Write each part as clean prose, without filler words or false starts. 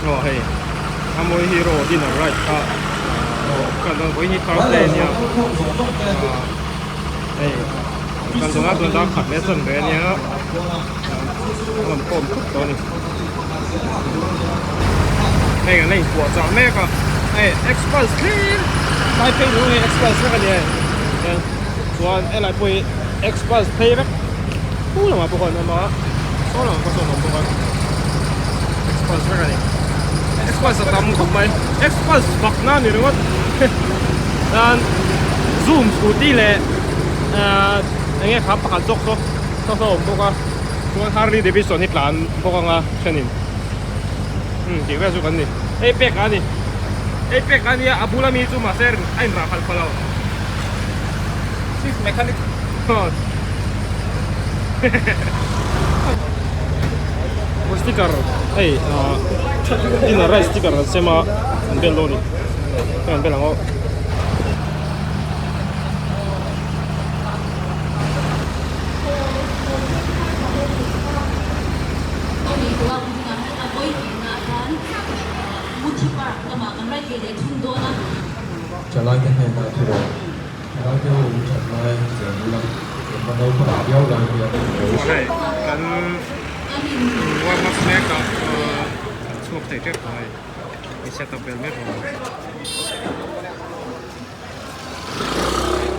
Aw hei a mawi hero dinner ride kha kan dawn vawiin hi Thursday ania hei kan dawn a chuan dar khat leh chanve ania a rawn khawm thup tawh a ni hei an la inpuah chah mek a hei express thleng tlai phei duh hei express vek a ni hei chuan helai pawh hi express phei vek pu lamah pawh khawn a awm a saw lamah pawh sawn a awm bawk a express vek a ni express a tam khawp mai express fakna a ni ringawt chuan zoom scooty leh ahh eng nge kha pakhat zawk saw saw saw a awm bawk a chuan Harley Davidson hi tlan bawk anga thenin umm tih vel chu kan ni hei pek a ni hei pek a nia a bula mi chu mahse a inrah khalh pha lo chief mechanic sticker hei ah dinner rice sticker an sem a an bel dawn a ni hei an bel ang aw. Thalaite hnenah thu rawh. Thalaite ho in that lai chen ula, in va naupang viau lai hian in lo. Hei kan warm up mek a, kan chhuak thei tep tawh hei, i set up vel mek ang.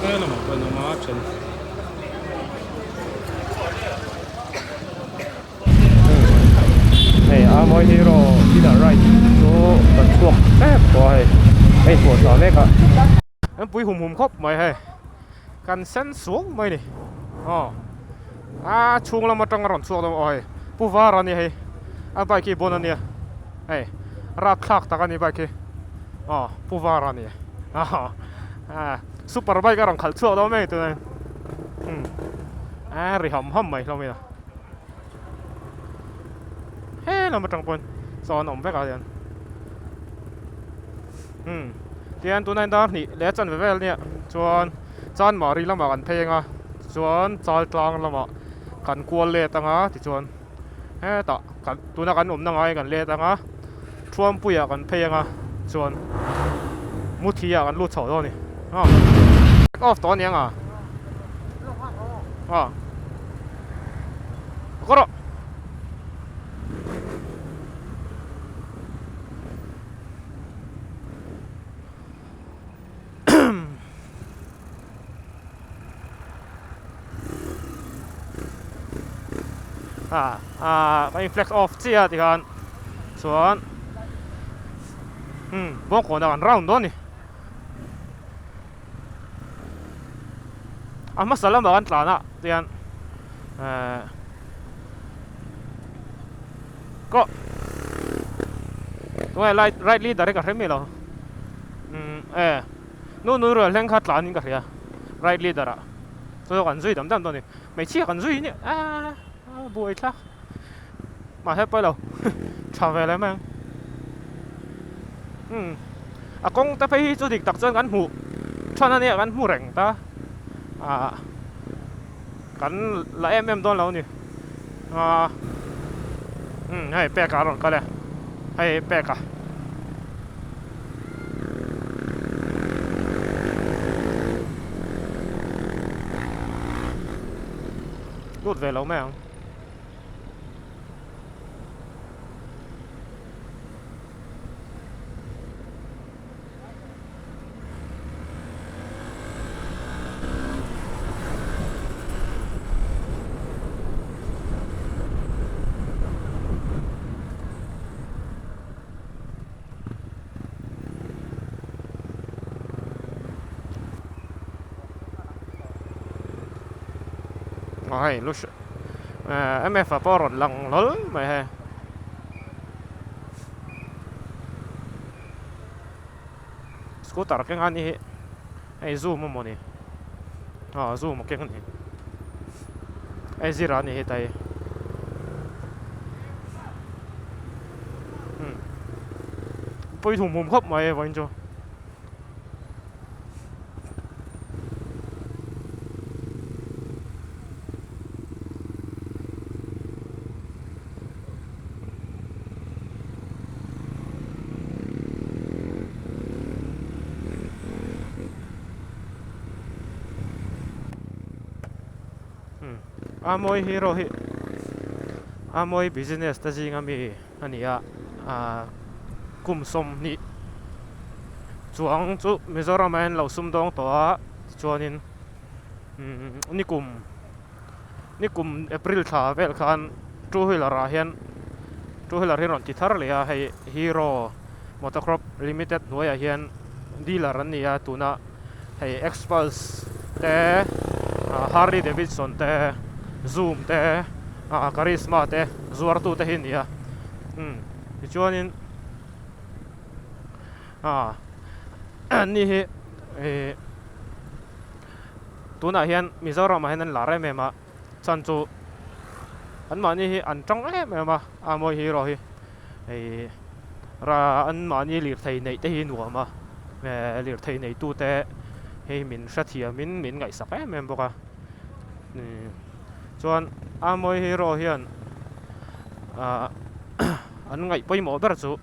He lamah pawh an awm a then. Hei a mawi hero inner right chu kan chhuak tep tawh a hei hei chhuah chhuah mek a. An pui hum hum khawp mai hei kan sen suang mai ni aw a chhung lam atang a rawn chhuak dawn aw hei pu var a ni hei a bike hi bon a nia hei rapthlak tak a ni bike hi aw pu var a ni a super bike a rawn khalh chhuak dawn mai tunah hian a ri ham ham mai hlawm ila. He lam atang pawn saw an awm vek ah hian umm tihian tunah hian dar hnih leh chanve vel nia chuan chanmari lamah kan phei anga chuan chal tlang lamah kan kual let anga tichuan hetah kan tuna kan awmna ngai kan let anga thuampuiah kan phei anga chuan muthi ah kan lut chho dawn a ni off tawh a ni anga aw. Kawr rawh. Ah, ah, ka in flex off chiah tikhan chuan hmm bawngkawn ah kan round dawn a ni. A hmasa lamah kan tlan a tihian ehh kaw tunge light right leader hi ka hre miah lo umm e nu nui rual thleng kha tlan in ka hria right leader ah chu kan zui dam dam dawn a ni hmeichhia kan zui nia aaa buai thlak mahse pawi lo tha ve leh mai ang umm a kawng te phei hi chu dik tak chuan kan hmuh than a nia kan hmu reng ta ah kan la em em dawn lo a ni ah umm hei pek ah a rawn kal e hei pek ah. Lut ve lo mai ang. Aw hei lu eh mf ah pawh a rawn lang hlawl mai hei. Scooter keng a ni hi hei zoom a mawni aw zoom a keng a ni hei zira a ni heta hi umm pawi thum hum khawp mai vawiin chu. A mawi hero hi a mawi business te zinga mi a ni a ah kum sawmhnih chuang chu Mizoram ah hian lo sumdawng tawh a tichuanin umm nikum nikum April thla vel khan two wheeler ah hian two wheeler hi a rawn ti thar leh a hei hero motocrop limited hnuaiah hian dealer an ni a tuna hei Xpulse te Harley Davidson te Zoom te ah Karizma te zuartu te hi a ni a umm tichuanin ah ni hi ih tunah hian Mizoram ah hian an lar em em a chhan chu anmahni hi an tang em em a a mawi hero hi ih ra anmahni lirthei neih te hi nuam a eh lirthei neitu te hei min hrethiamin min ngaihsak em em bawk a chuan a mawi hero hian ah an ngaih pawimawh ber chu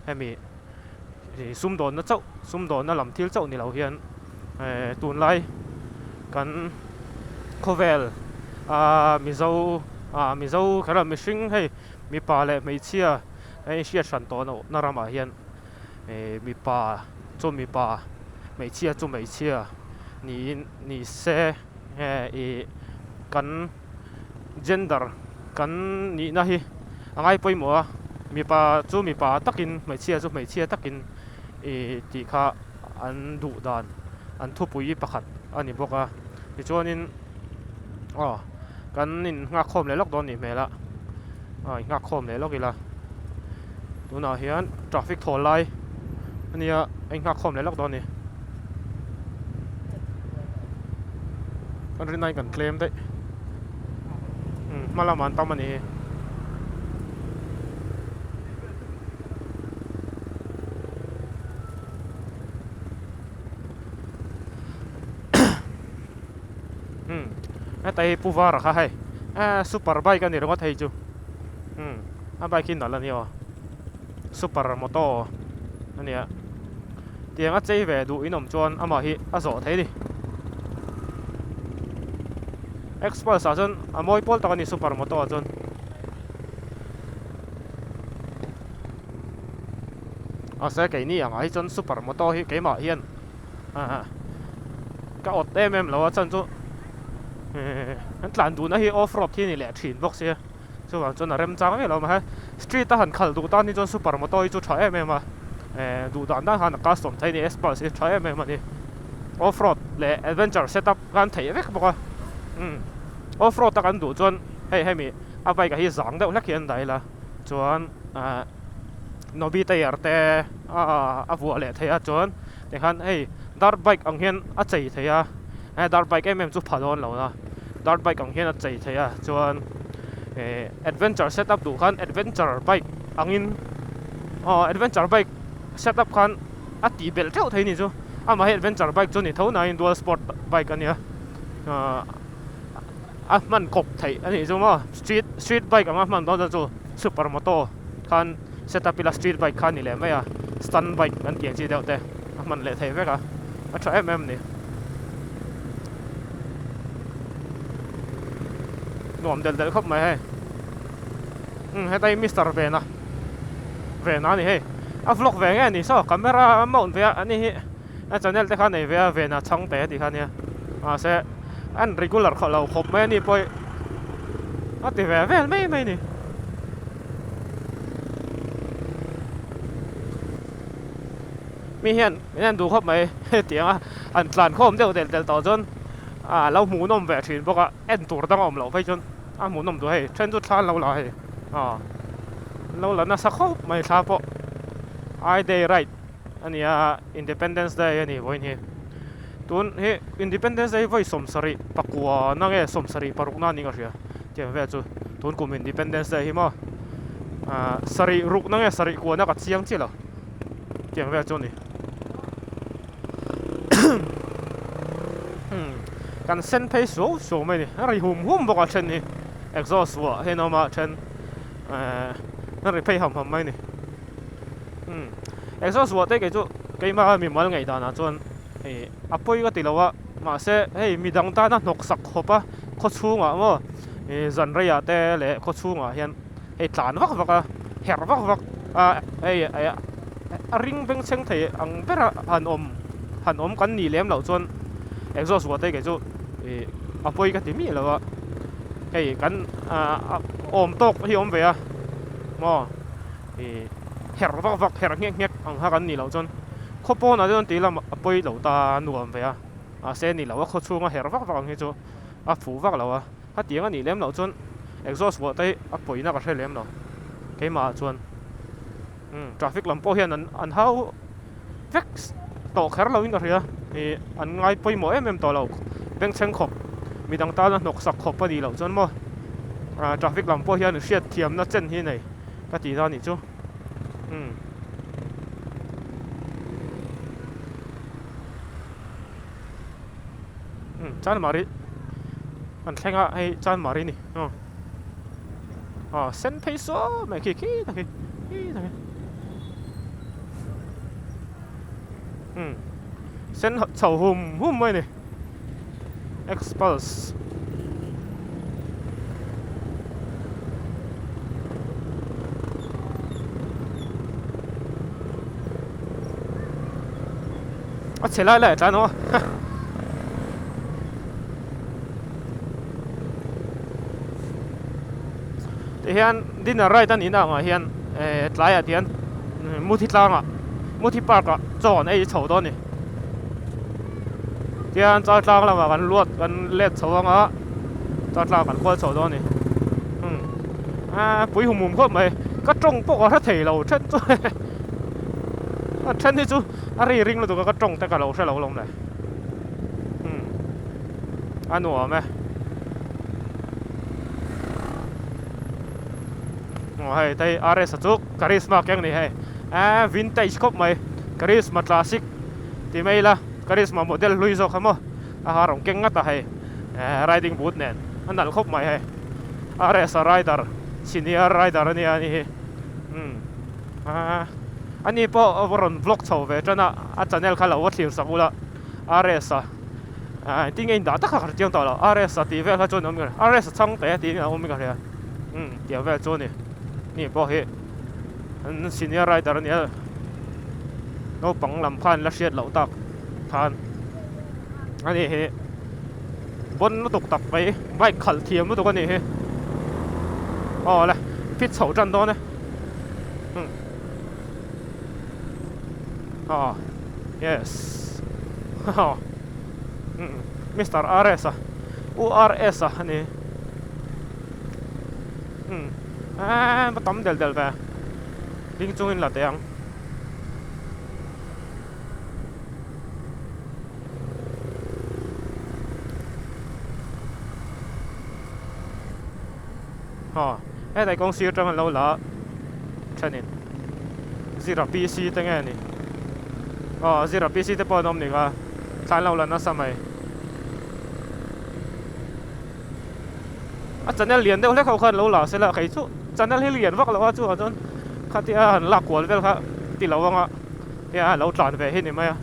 hemi ih sumdawnna chauh sumdawnna lam thil chauh ni lo hian eh tunlai kan khawvel ah mizo ah mizo kher a mihring hei mipa leh hmeichhia a inhriat hran tawh loh na ramah hian eh mipa chu mipa hmeichhia chu hmeichhia niin ni se eh ih kan gender kan nihna hi a ngai pawimawh a mipa chu mipa takin hmeichhia chu hmeichhia takin ih tih kha an duh dan an thupui pakhat a ni bawk a tichuanin aw kan innghak khawm leh lawk dawn nih hmel a aw innghak khawm leh lawk ila tunah hian traffic thawl lai a nia a innghak khawm leh lawk dawn a ni. Kan rinna in kan tlem daih umm hma lamah an tam a ni hi. Umm heta hi pu vara kha hei eh super bike a ni ringawt hei chu umm a bike hi nalh a ni aw super moto a nia. Tiang a chei ve duh in awm chuan amah hi a zawh thei a ni. Xpulse ah chuan a mawi pawl tak a ni super moto ah chuan. Mahse keini angah hi chuan super moto hi keimah hian ka awt em em lo a chhan chu an tlan duhna hi off road hi a ni leh thin bawk sia. Chuvang chuan a remchang viau lo mahse street a han khalh duh tan hi chuan super moto hi chu tha em em a eh duh dan dan khan a custom thei a ni xpulse hi tha em em a ni off road leh adventure setup khan theih vek bawk a umm off road a kan duh chuan hei hemi a bike ah hi zang deuh hlek hi an dah ila chuan ah nobi tyre te a vuah leh theih a chuan tikhan hei dirt bike ang hian a chei thei a he dirt bike em em chu pha dawn lo na dirt bike ang hian a chei thei a chuan eh adventure setup duh khan adventure bike angin aw adventure bike setup khan a tih belh theuh thei ni chu amah hi adventure bike chu a ni tho nain dual sport bike a nia ah a hman kawp theih a nih chu maw street street bike anga hman dawn chu super moto khan setup ila street bike kha a ni leh mai a stunt bike kan tih ang chi deuh te a hman leh thei vek a a tha em em a ni nuam del del khawp mai hei umm heta hi mister vena vena a ni hei a vlog ve nge ni saw camera a mount ve a ani hi a channel te kha nei ve a vena chhang te tih kha ania mahse an regular khawh lo khawp mai a ni pawh a ti ve vel mai mai a ni. Mi hian min en duh khawp mai hetiang a an tlan khawm deuh del del tawh chuan a lo hmuhnawm ve thin bawk a en tur dang a awm loh phei chuan a hmuhnawm duh hei then chu thla an lo la hei aw an lo la nasa khawp mai thla pawh I day ride a nia Independence Day a ni vawiin hi tun hi Independence Day vawi sawmsarih pakua na nge sawmsarih paruk na a nih ka hria tiang vel chu tun kum Independence Day hi maw ah sarih ruk na nge sarih kua na ka chiang chiah lo tiang vel chu a ni kan sen phei suau suau mai a ni a ri hum hum bawk a then hi exhaust vuah hian a awm a then eh a ri phei ham ham mai a ni. Umm exhaust vuah te kei chu keimah mimal ngaih danah chuan ih a pawi ka ti lo a mahse hei midang tana hnawk sak khawp a khaw chhungah maw Ih zan reiah te leh khaw chhungah hian hei tlan vak vak a herh vak vak a hei a ring beng chheng thei ang bera han awm han awm kan nih lem loh chuan exhaust vuah te kei chu ih a pawi ka ti miah lo a hei kan ah awm tawk hi awm ve a maw ih herh vak vak herh nghek nghek ang kha kan nih loh chuan khaw pawnah te chuan tih lamah a pawi lo ta a nuam ve a mahse ni lo a khaw chhunga herh vak vak ang hi chu a fuh vak lo a. Hetiang a nih lem loh chuan exhaust vuah te hi a pawina ka hre lem lo keimah ah chuan umm traffic lam pawh hian an an hau vek tawh kher lo in ka hria ih an ngai pawimawh em em tawh lo bengchheng khawp midang tana hnawk sak khawp a nih loh chuan maw ah traffic lam pawh hian hriat thiamna chen hi nei ka tih dan nih chu umm. Chanmari an thleng a hei Chanmari a ni aw aw sen phei saw mai khi khi tak hi khi tak hi umm sen chho hum hum mai a ni Xpulse. A chhe lai lai a tlan aw tihian dinner ride a nihna angah hian eh tlaiah tihian muthi tlangah muthi park ah chaw an ei chho dawn a ni tihian char tlang lamah kan luat kan let chho anga char tlang kan kual chho dawn a ni umm a pui hum hum khawp mai ka tawng pawh ka hre thei lo then chu a then hi chu a ri ring lutuk a ka tawng te ka lo hre lo lawm le umm a nuam e aw hei te hi R S a chu karizma keng a ni hei eee vintage khawp mai karizma classic ti mai ila karizma model hlui zawk kha maw a ha rawn keng ngat a hei eee riding boot nen a nalh khawp mai hei R S a rider senior rider a nia a ni hi umm aaa ani pawh a rawn vlog chho ve tan a a channel kha lo va thlir sak ula R S a aaa engtin nge indah tak kha ka hre chiang tawh lo R S a tih vel kha chuan a awm ka hria R S a chhang teh tiin a awm ka hria umm tiang vel chu a ni ni pawh hi an senior rider a nia naupang lam khan la hriat loh tak khan a ni hi bawn lutuk tak mai bike khalh thiam lutuk a nih hi aw le fit chho tan dawn e umm aw yes haha umm mister R S a u R S a ani umm eee va tam del del ve ding chungin la teh ang. Aw hetlai kawng sir atang an lo la a thenin zira P C te nge ni aw zira P C te pawh an awm ni kha thla an lo la nasa mai a channel lian deuh hlek ho khan lo la sela kei chu channel hi lian vak lo a chuvang chuan khatia han lak kual vel kha ti lo anga tia lo tlan ve hi ni mai a.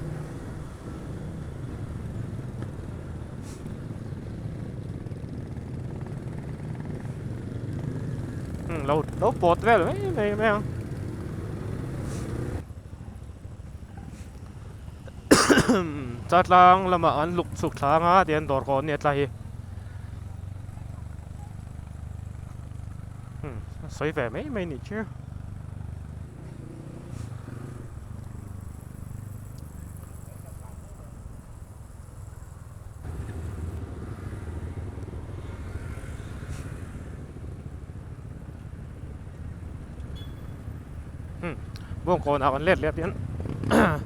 Lo lo pawt vel mai mai mai ang chatlang lamah an luk chhuk thla anga tihian dawr kawn nia tlai hi sawi ve mai mai ni chu. Bawngkawn ah kan let leh hian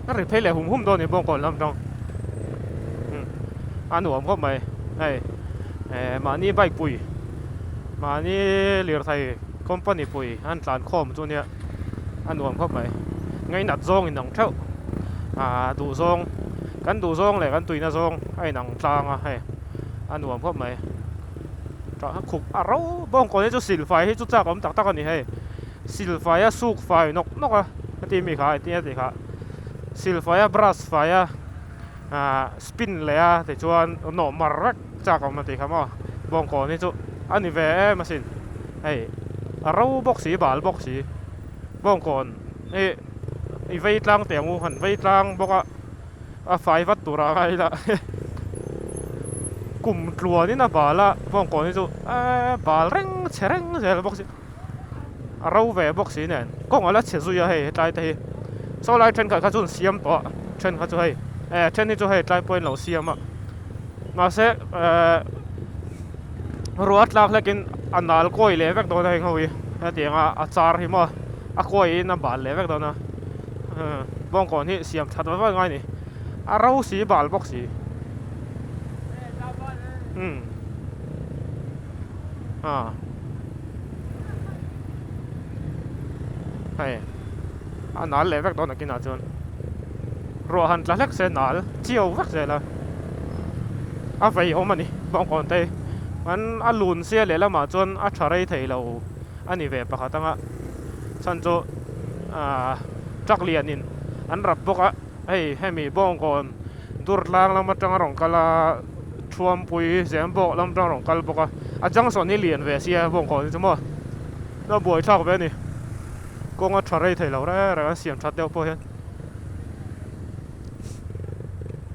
a ri phei leh hum hum dawn a ni bawngkawn lam atang a nuam khawp mai hei eh mahni bike pui mahni lirthei company pui an tlan khawm chu nia a nuam khawp mai ngainat zawng in ang theuh ah duh zawng kan duh zawng leh kan tuina zawng a inang tlang a hei a nuam khawp mai tah khup a ro bawngkawn hi chu silfai hi chu chak awm tak tak a ni hei silfai a suk fai nawk nawk a heti mi kha tia tih kha silfai a brush fai a ah spin leh a tichuan nawh mar vek chak awm a tih kha maw bawngkawn hi chu. a ni ve em asin hei a ro bawk si bal bawk si bawngkawn hi i vei tlang teh ang u han vei tlang bawk a a fai vat tur a ngai ila kum tluan in a bal a bawngkawn hi chu eee bal reng chhe reng zel bawk si a ro ve bawk si nen kawng a la chhe zui a hei hetlai te hi saw lai thenkhat kha chu an siam tawh a then kha chu hei eh then hi chu hei tlai pawhin lo siam a mahse ehh ruah tlak hlek in a nal kawi leh vek dawn a heng ho hi hetiang a a char hi maw a kawi in a bal leh vek dawn a bawngkawn hi siam that vat vat ngai a ni a ro si bal bawk si umm. A hei a nal leh vek dawn a kinah chuan ruah han tla hlek se nal chiau vek zel a a vei awm a ni bawngkawn te an a lun sia lehlamah chuan a tha rei thei lo a ni ve pakhat anga chhan chu ahh truck lianin an rap bawk a hei hemi bawngkawn dur tlang lam atanga rawn kal a thuampui zem bawk lam atang rawn kal bawk a a junction hi lian ve sia bawngkawn hi chu maw a buai thlak ve a ni kawng a tha rei thei lo reng reng a siam that deuh pawh hian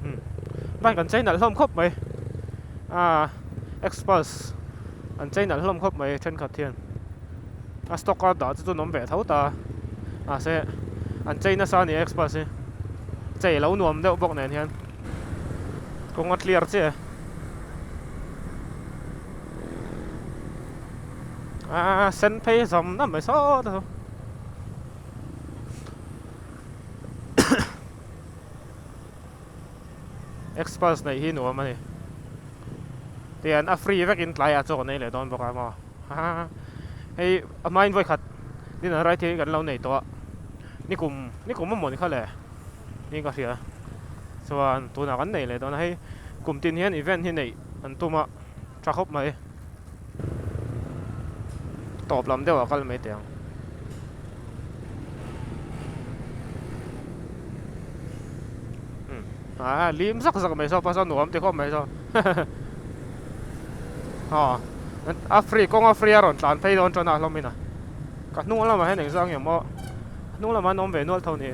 umm bike an chei nalh hlawm khawp mai ah express an chei nalh hlawm khawp mai thenkhat hian a stock a dah chu chu an awm ve tho ta mahse an chei nasa a ni express hi chei lo nuam deuh bawk nen hian. Kawng a clear chiah e. A sen phei zam na mai saw ta saw. Express neih hi nuam a ni. Tihian a free vekin tlaiah chaw kan ei leh dawn bawk a maw. Hei a hmain vawikhat dinner right hi kan lo nei tawh a. Nikum nikum amaw ni kha le. Ni ka hria chuan tunah kan nei leh dawn a hei kum tin hian event hi neih an tum a tha khawp mai tawp lam deuh ah kal mai teh ang ah lim zak zak mai saw pasal nuam ti khawp mai saw aw a free kawng a free a rawn tlan phei dawn tan a hlawm in a ka hnung lamah hian engzah nge maw hnung lamah an awm ve nual tho ni.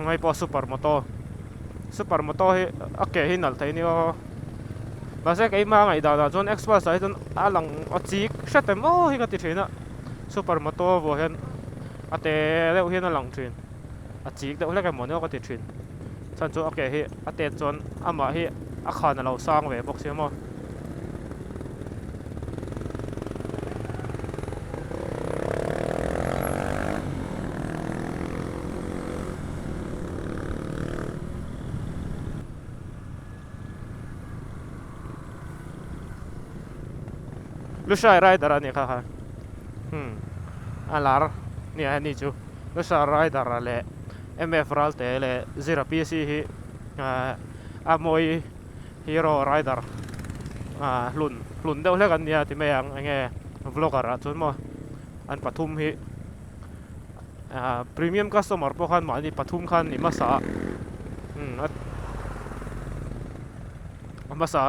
Hei pawh super moto super moto hi a ke hi nalh thei nia aw mahse keimah a ngaihdan ah chuan express ah hi chuan a lang a chik hret em aw hi ka ti thin a super moto vuah hian a te deuh hian a lang thin a chik deuh hlek emaw ni aw ka ti thin chhan chu a ke hi a tet chuan amah hi a khan a lo sang ve bawk sia maw. Lushai rider a nih kha kha hmm a lar nia heni chu Lushai rider a leh M_F Ralte leh Zira P_C hi ahh a mawi. Hero rider ah hlun hlun deuh hlek an nia ti mai ang enge vlogger ah chuan maw an pathum hi ah premium customer pawh khan mahni pathum khan ni hmasa a umm a hmasa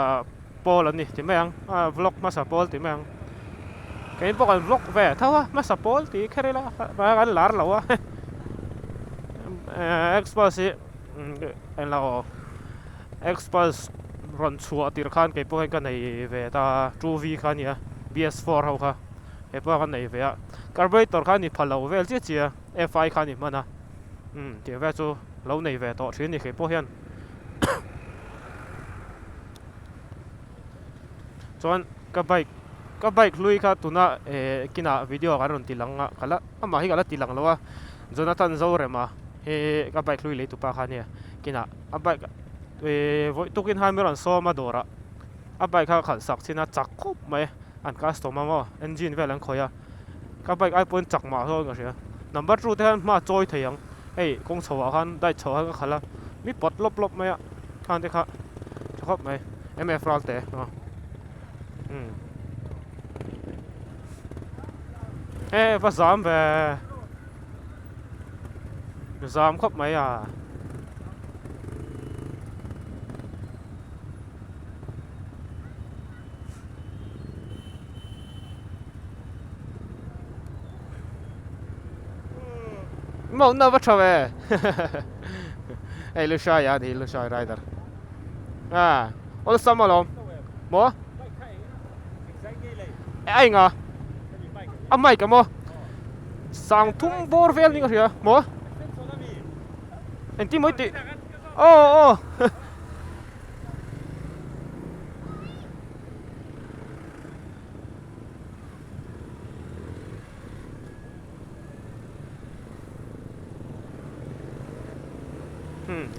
pawl an ni ti mai ang ah vlog hmasa pawl ti mai ang keini pawh kan vlog ve tho a hmasa pawl tih kher ila kan lar lo a eh xbox hi englo. Xpulse rawn chhuah tir khan kei pawh hian ka nei ve ta two V kha ania B_S four ho kha kei pawh ka nei ve a carburetor kha a ni pha lo vel chiah chiah a F I kha a ni hman a umm tih vel chu lo nei ve tawh thin a ni kei pawh hian chuan ka bike ka bike hlui kha tuna eh kinah video kan rawn ti lang a ka la amah hi ka la ti lang lo a Jonathan Zorema hi ka bike hlui lei tupa kha ania kinah a bike ihh vawi tukin khan min rawn sawm a dawrah a bike kha khalh sak chin a chak khawp mai an custom a maw engine vel an khawih a ka bike ai pawhin chak mah zawk in ka hria number two te khan hma a chawi thei ang hei kawng chho ah khan diet chho ah khan ka khalh a mi pawt lawp lawp mai a khang te kha tha khawp mai M F Ralte aw umm he va zam ve. Zam khawp mai a. mount na va tha ve hei Lushai a ni Lushai rider a awlsam alawm maw a enga a mic a maw sang thum bawr vel ni ka hria maw engtin maw i tih aw aw.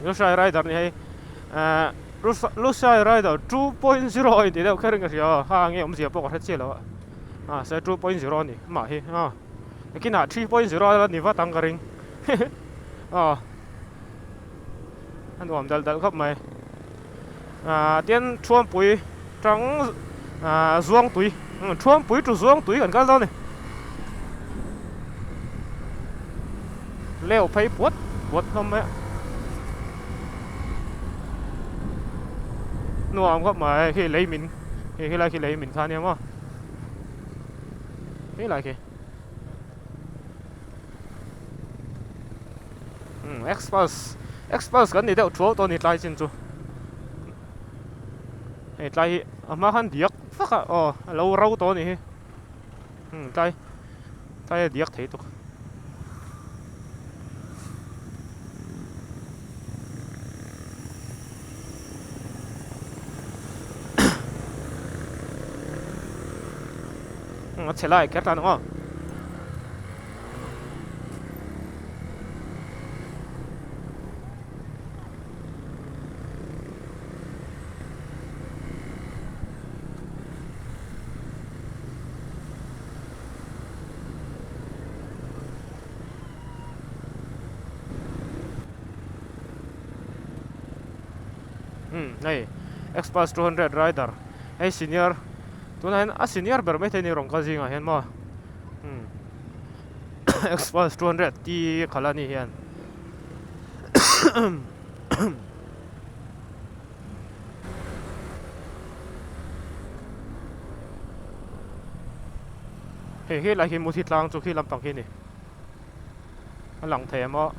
Lushai rider ni hei ahh Lushai rider 2.0 a intih deuh kher in ka hria a ha nge awmzia pawh ka hre chiah lo a mahse 2.0 a ni amah hi aw nakinah 3.0 a la ni vat ang ka ring aw a nuam dal dal khawp mai ahh tin Thuampui tang ahh Zuangtui Thuampui to Zuangtui kan kal dawn a ni leu phei puat puat hlawm mai a nuam khawp mai khi lei min hei helai khi lei min kha ania maw helai khi. Umm Xpulse Xpulse kan ni deuh thuau tawh a ni tlai chin chu hei tlai hi a hma khan diak vak a aw a lo ro tawh a nih hi umm tlai tlai a diak thei tuk a chhe lai kher ta ang aw. Umm hei Xpulse 200 rider hei senior tunah hian a senior ber maithei a ni rawng kal zingah hian maw. Umm Xpulse 200 T khalh a nih hian hei helai hi muthi tlang chu khi lampang khi a ni a lang thei em aw.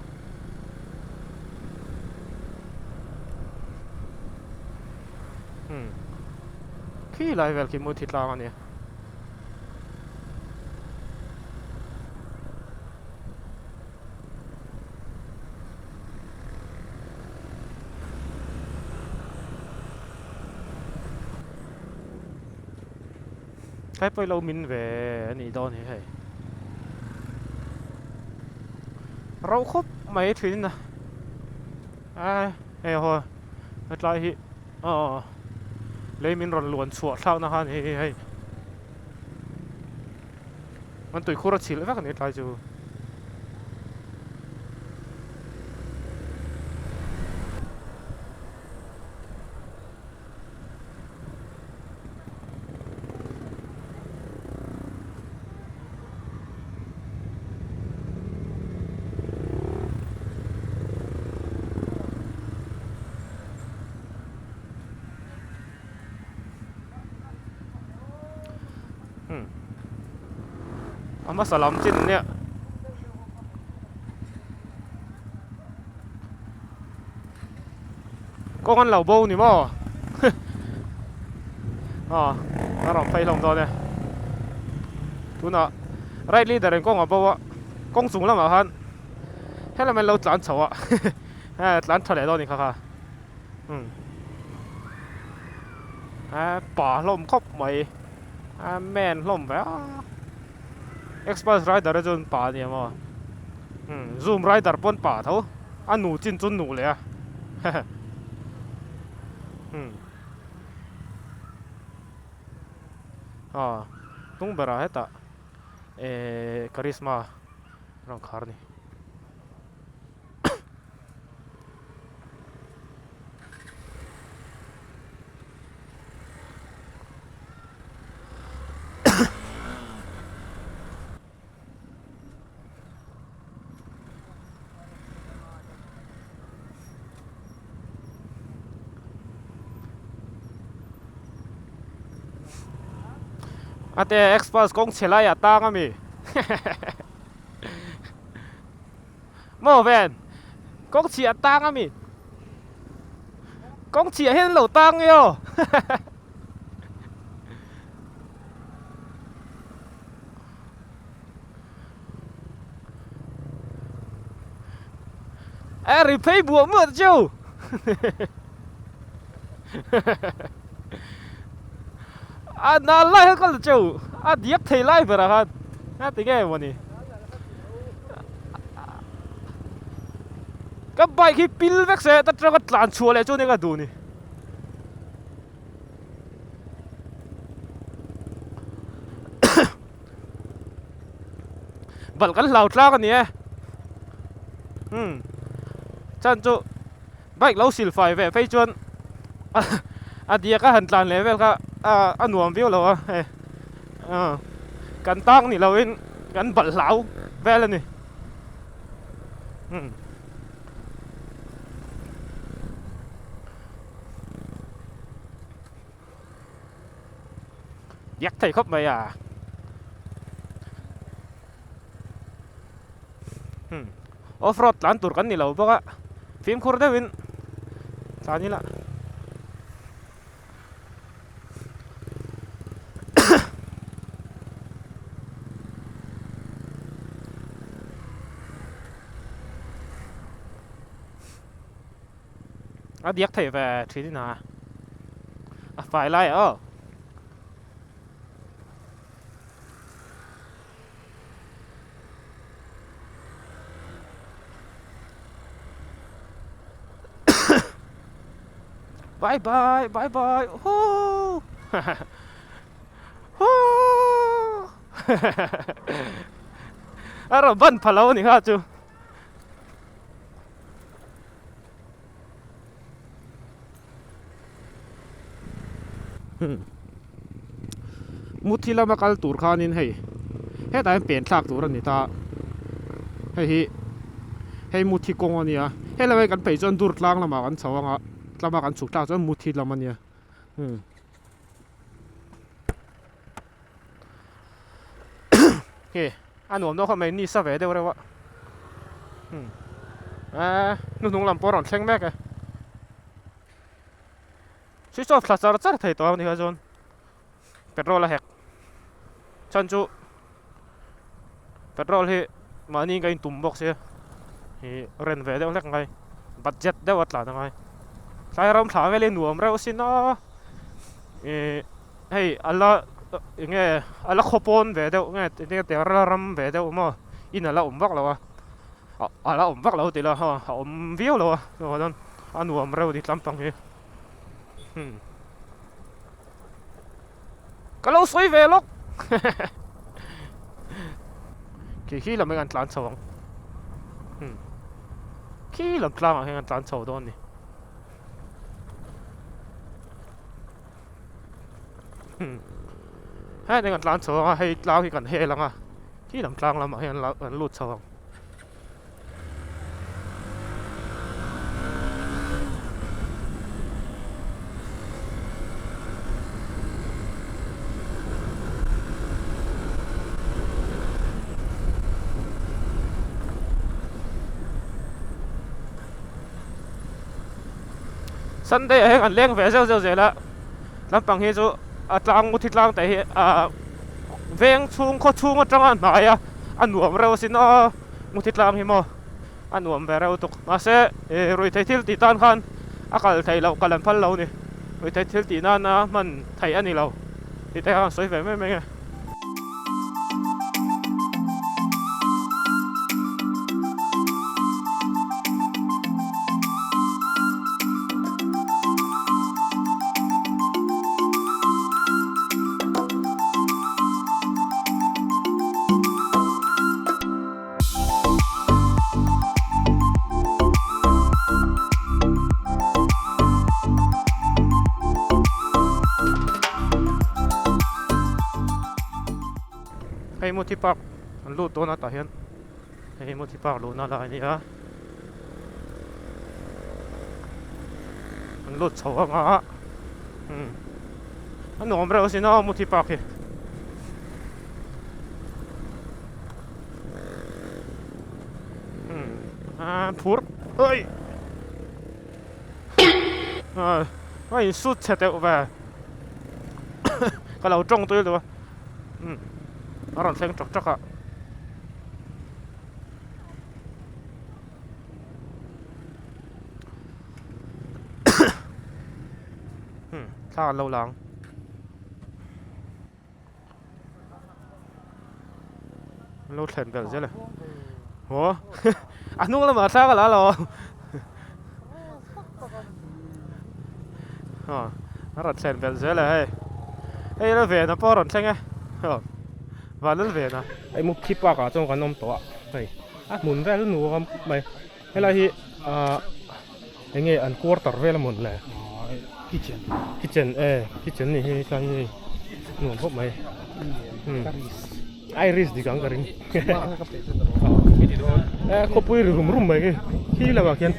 Umm khi lai vel khi muthi tlang a ni. Tlai pawh ilo min ve a nih dawn hi hei rauh khawp mai thin a a hei haw hetlai hi aw lei min rawn luan chhuah thlakna khan hei hei hei an tuikhur a chhilh vek a ni tlai chu. A hmasa lam chin nia kawng an lo bo ni maw aw a rawn phei hlawm dawn e tunah right leader in kawng a bo a kawng chung lamah khan helam an lo tlan chho a tlan tha leh dawn a ni kha kha. Umm a pa hlawm khawp mai a man hlawm ve a Xpulse rider te chuan pa a ni ang aw umm zoom rider pawn pa tho a nu chin chu nu leh a hehe umm aw hnung berah hetah ehh karizma rawn khar a ni. Ate Xpulse kawng chhe laiah tang ami. Maw ven kawng chhiah tang ami kawng chhiah hian lo tang nge aw E ri phei buah muah chu A nal lai kha kal chu a diak thei lai berah khan a ti nge mawni Ka bike hi pil vek se ta tanga tlan chhuah leh chu nia ka duh ni. Balh kan hlau tlang a ni e umm chan chu bike lo sil fai ve phei chuan a diak a han tlan leh vel kha a nuam viau lo a hei kan tang ni lo in kan balh hlau vel a ni umm. Diak thei khawp mai a. Hmm. Off road tlan tur kan ni lo bawk a. Fimkhur deuhin tlan ila. A diak thei ve thin in a a fai lai aw. Bye bye bye bye hoo hoo a rawn ban pha lo a ni kha chu. Muthi lama kal tur khanin hei hetah hian pen thlak tur a ni ta hei hi hei muthi kawng a nia helai ah kan phei chuan dur tlang lamah kan chho ang a tlama kan chhuk thlak chuan muthi lam a nia umm. Hei a nuam deuh khawp mai ni sa ve deuh reuh a umm eee hnuhnung lam pawh a rawn thleng mek e switch off thla char char thei tawh a ni kha chuan petrol a hek chhan chu petrol hi mahni ka intum bawk sia ih ren ve deuh hlek ngai budget deuh a tlan angai tlai ram thla vel hi nuam reuh sin a ih hei ala eng nge ala khawpawn ve deuh nge eng nge ala ram ve deuh maw in ala awm vak lo a ala awm vak lo tih la a awm viau lo a a nuam reuh ni tlampang hi hmm. Ka lo sawi ve lawk Khi khi lam hi kan tlan chho ang hmm Khi lam tlangah hian kan tlan chho dawn a ni hmm Heng te kan tlan chho ang a hei tlang hi kan hel ang a khi lam tlang lamah hian kan lut chho ang. Sunday ah hian kan leng ve zeuh zeuh zel a lampang hi chu a tlang u thi tlang te hi ah veng chhung khaw chhung atanga hnai a a nuam reuh asin aw. Muthi tlang hi maw a nuam ve reuh tuk mahse ih ruihtheih thil tih tan khan a kal theih loh kal an phal lo a ni ruihtheih thil tih nana hman theih a ni lo tih te khan sawi ve mai mai nge. Hei Muthi Park an lut dawn a tah hian hei Muthi Park luhna lai a ni a an lut chho ang a umm a nuam reuh asin aw Muthi Park hi. Phur oi a in sut chhe deuh ve ka lo tawng tui lo a a rawn thleng tawk tawk a. Thla an lo lang. An lo thlen belh zel e. Haw a hnung lamah thla ka la lo. Aw a rawn thlen belh zel e hei. Hei la vena pawh a rawn thleng e. Aw Vanlal vena. Hei Mukti Park ah chuan kan awm tawh a hei a hmun vel nuam khawp mai. Helai hi ah eng nge an quarter vel a mawn le? Kitchen. Kitchen e kitchen ni hi tlai hi nuam khawp mai. Iris dik ang ka ring. E khawpui ri rum rum mai khi khi lo ah khian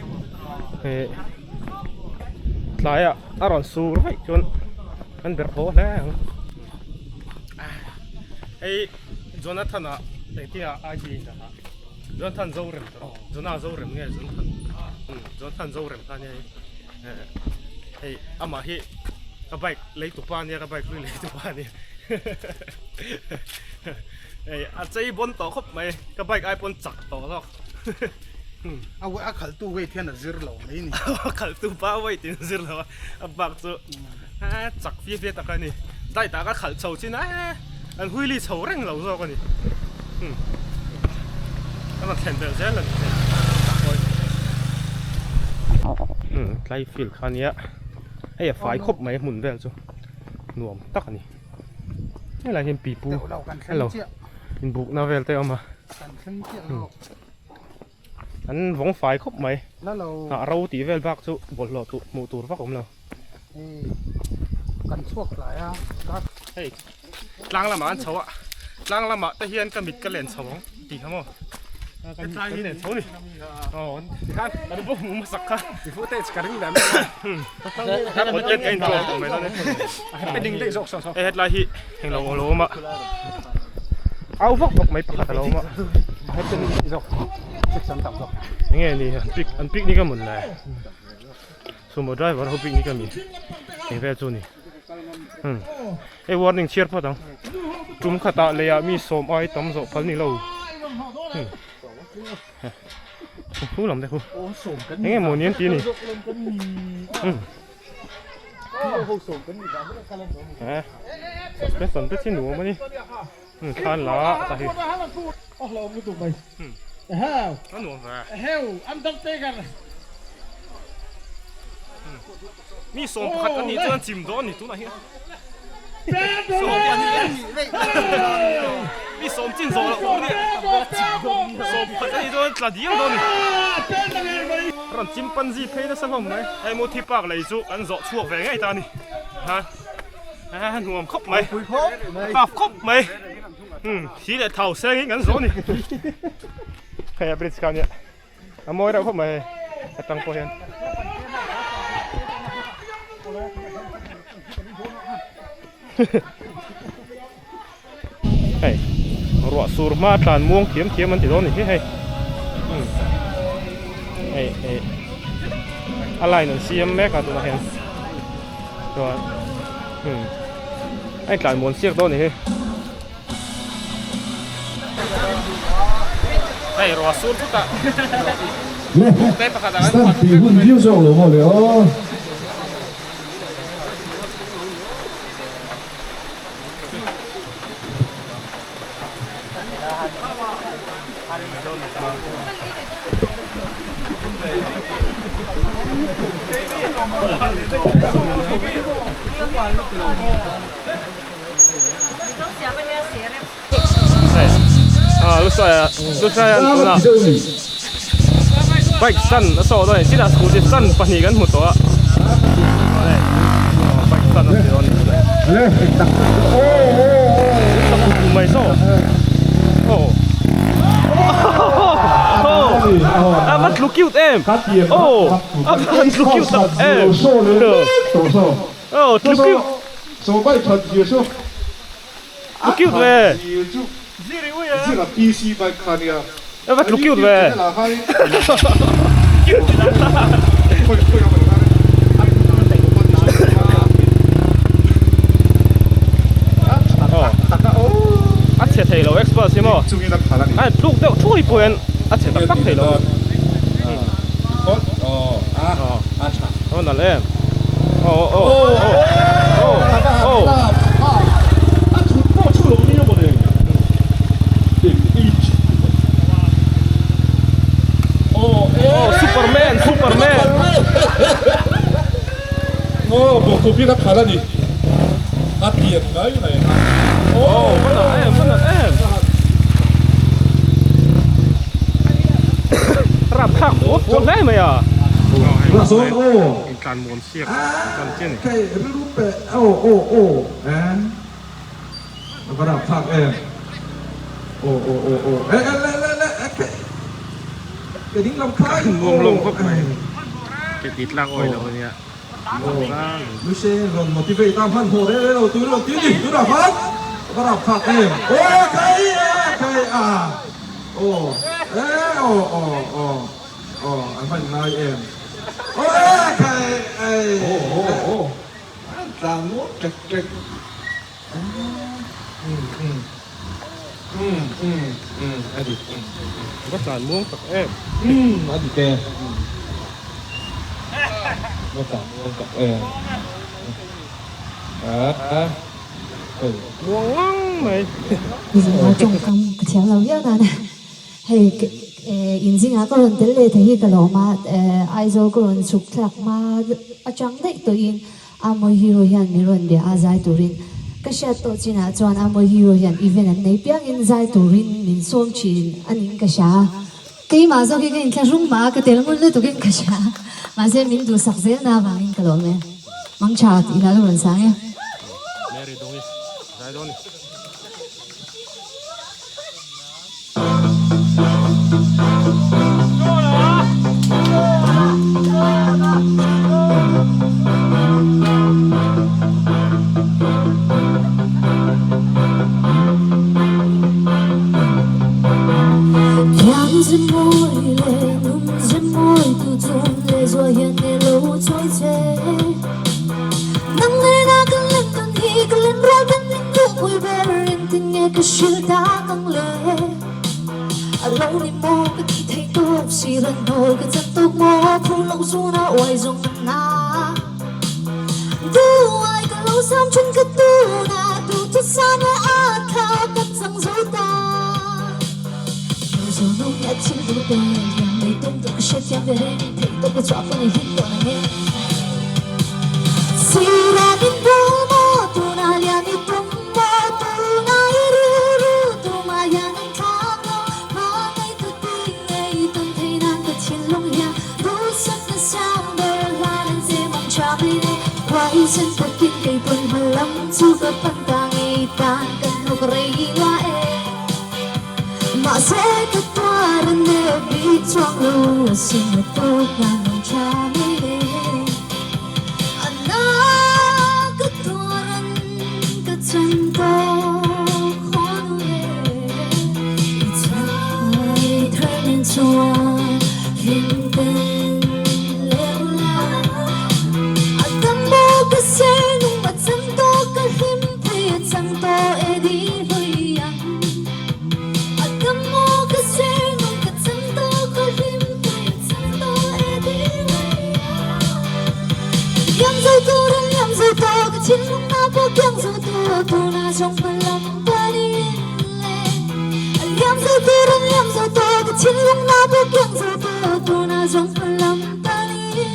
eh tlaiah a rawn sur vaih chuan an berh haw hle ang. Hei Jonathan ah engtin ah ID a indah a. Jonathan Zorem tawh Jonah Zorem nge Jonathan Jonathan Zorem kha nia hei hei amah hi ka bike lei tupa ania ka bike hlui lei tupa ania hei a chei bawn tawh khawp mai ka bike ai pawn chak tawh zawk a a khalh tu weight hian a zir lo mai ni a khalh tu pa weight in a zir lo a a bak chu chak fia fia tak a ni diet ah ka khalh chho chin a an wheelie chho reng lo zawk a ni a rawn thlen belh zel a ni tlai field kha ania hei a fai khawp mai hmun vel chu nuam tak a ni helai hian pipu hello inbukna vel te a awm a. An vawng fai khawp mai. Hnah ro tih vel bak chu bawlhhlawh tuh hmuh tur vak awm lo. Hei tlang lamah an chho a, tlang lamah te hian ka mit ka len chho ang tih kha maw. Kan len chho ni. Aw tikhan kan bawk hmuh hmasak kha. Content ka intuam tawh mai dawn e. Hei hetlai hi englo a lo awm a. Au vak vak mai pakhat a lo awm a. Enge ni an pic an picnic a mawn le sumo driver ho picnic a mi eng vel chu ni umm hei warning chhiar phawt ang tum khatah leiah mi sawm ai tam zawh phal ni lo umm hu lam te khu enge maw ni an ti ni umm suspension te chi nuam a ni. Khan la ta hi. A nuam ve. Mi sawm pakhat an nih chuan chim dawn a ni tunah hian. Sawm pahnih mi sawm chin zawh loh tur a nia. Sawm pakhat an nih chuan tla dial dawn a ni. Rawn chimpanzee phei nasa hlawm mai. Hei Muthi Park lei chu kan zawh chhuak ve ngei ta a ni. A nuam khawp mai a khawp mai thi leh thau seng in kan zawh a ni hei a bridge kha ania a mawi reuh khawp mai hei atang pawh hian hei ruah sur hma tlan muang thiam thiam an ti dawn a ni hi hei hei hei a line an siam mek a tunah hian chuan a intlan muan siak dawn a ni hi hei ruah sur thut a te pakhat ah kan khuan vek mai. Bike stand a saw dawn a ni chutah scooty stand pahnih kan hmu tawh a bike stand a ni dawn a ni mai saw aw a va tlu cute em aw a va han tlu cute tak em aw tlu cute tlu cute ve. Va tlu cute ve. A chhe thei lo Xpulse hi maw? A tluk deuh thuai pawh hian a chhe tak tak thei lo. A nalh em. Aw aw aw aw. Oh, Superman, Superman. Oh, bawkhup in a khalh a ni. A pian ngai mai. Oh, va nalh em, va nalh em. Rapthlak fuh fuh hle mai a. Intlan muan siak tan chian ni. A va rapthlak em. Aw aw aw aw e e le le le e ke ke ding lam khai Nuam lawm khawp mai. Ke ti tlak awi lo ania. Aw Lucy rawn motivate a hmanhmawh reng reng lo tur rawn ti ni tunah khan a va rapthlak em. Aw khai e khai a aw e aw aw aw aw an va inngai em. Aw e khai e. Aw aw aw an tlan muang ṭek ṭek. Va tlan muang tak em. A dik e. Va tlan muang tak em. Muang ngang mai. Zirna tawngkam ka thiam lo viau nan hei inzingah ka rawn tel leh thei hi ka lawm a, Aizawl ka rawn chhuk thlak hma atang daih tawhin Amawi Hero hian min rawn bia a zai turin ka hriat tawh chinah chuan Amawi Hero hian event an nei piangin zai turin min sawm thin a ning ka hria. Keimah zawk hi ka inthlahrung mah a, ka tel ngun lutukin ka hria. Mahse min duhsak zelna avangin ka lawm e. Mangtha tih ila ka rawn sang e. Mary Dongi zai dawn ni. Ka hrilh tak ang le A lo ni maw ka tih theih tawp si ran nawl ka chan tawk maw Thu lo zun a uai zawng an na Du ai ka lo sam thin ka tun a Du thu sam le a thla ka chang zo ta Lo zo no nge a thil duh te Liam nei tum tawh ka hriat thiam ve reng Theih tawp ka chhuah pawn a hit tawh na nge Sira min bul maw tunah liam i tum maw Tunah i rilru tumah hian an thlak lo Hmangaih tu tih ngei tawn thei nan ka thinlung hian Duhsakna sang ber hlan an che mang tha mai le Huaisen takin kei pawn hma lam chu ka pan ta ngei tan ka hnuk rei lua e Mahse ka tuar a nep bik chuang lo Asin a tawk nan mang tha mai le A na ka tuar an ka chan tawk haw le I chai thar nen chuan hlim ten leu la A tam maw ka ser nung a chang tawk ka hlim thei a chang tawh e di hlui ang A tam maw ka ser nung ka chang tawk ka hlim thei a chang tawh e di hlui ang Liam zo tur an liam zo tawh ka thinlung na pawh kiang zo tawh tuna zawng hma lam panin le Liam zo tur an liam zo tawh ka thinlung na pawh kiang zo tawh tuna zawng hma lam panin le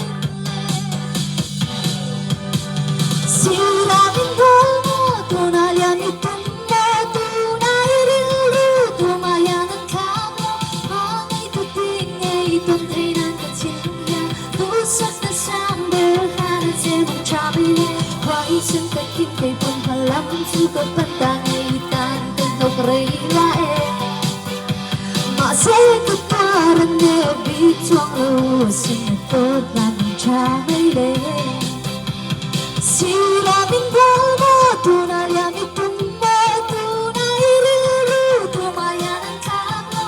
Sira min bul maw tuna liam i tum maw tuna i rilru tumah hian an thlak lo hmangaih tu tih ngei tawn thei nan ka thinlung hian Duhsakna sang ber hlan a che mawng tha mai le Huaisen takin kei pawn hma lam chu ka pan ta ngei tan ka hnawk rei lua e Mahse ka tar a nep bik chuang lo asin a tawp hlan mawng tha mai le Sira min bual maw tunah liam i tum maw tunah i rilru tumah hian an thlak lo.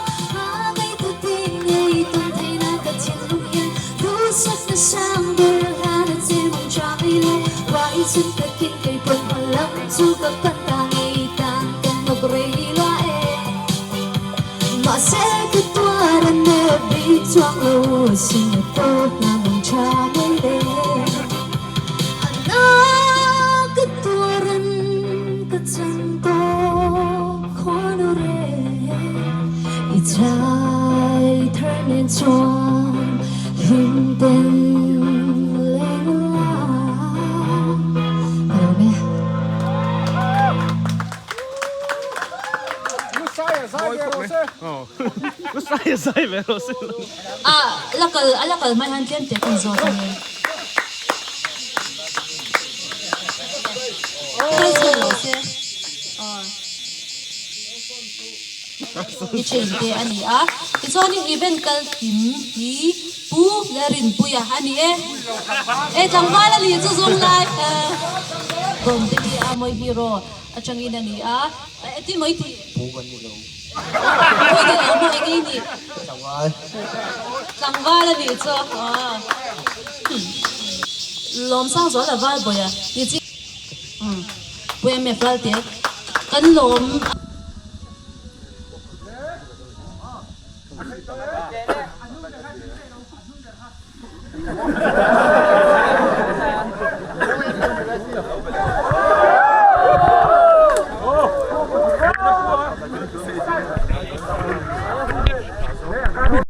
Mahse ka tuar a nep bik chuang lo sin a tawp na mang tha mai le. A na ka tuar an ka chan tawp khuanu reng i chai thar nen chuan hlim ten leng la. Ka lo me. A la kal a la kal hma hian tlem te kan zawt a ni. Kal chhan lo se aw i thin te a ni a. Tichuanin event kal kim hi Pu Larinpuia a ni e. E tlangval a ni chu zawng lai Bawm te hi a mawi hero atangin a ni a. Eti mawi tih? Pu kan ni lo. Pu ni lo maw eng i nih? Tlangval. Tlangval a nih chu aw. Lawmsang zual a val bawi a ni chi. Umm Pu MF Ralte kan lawm.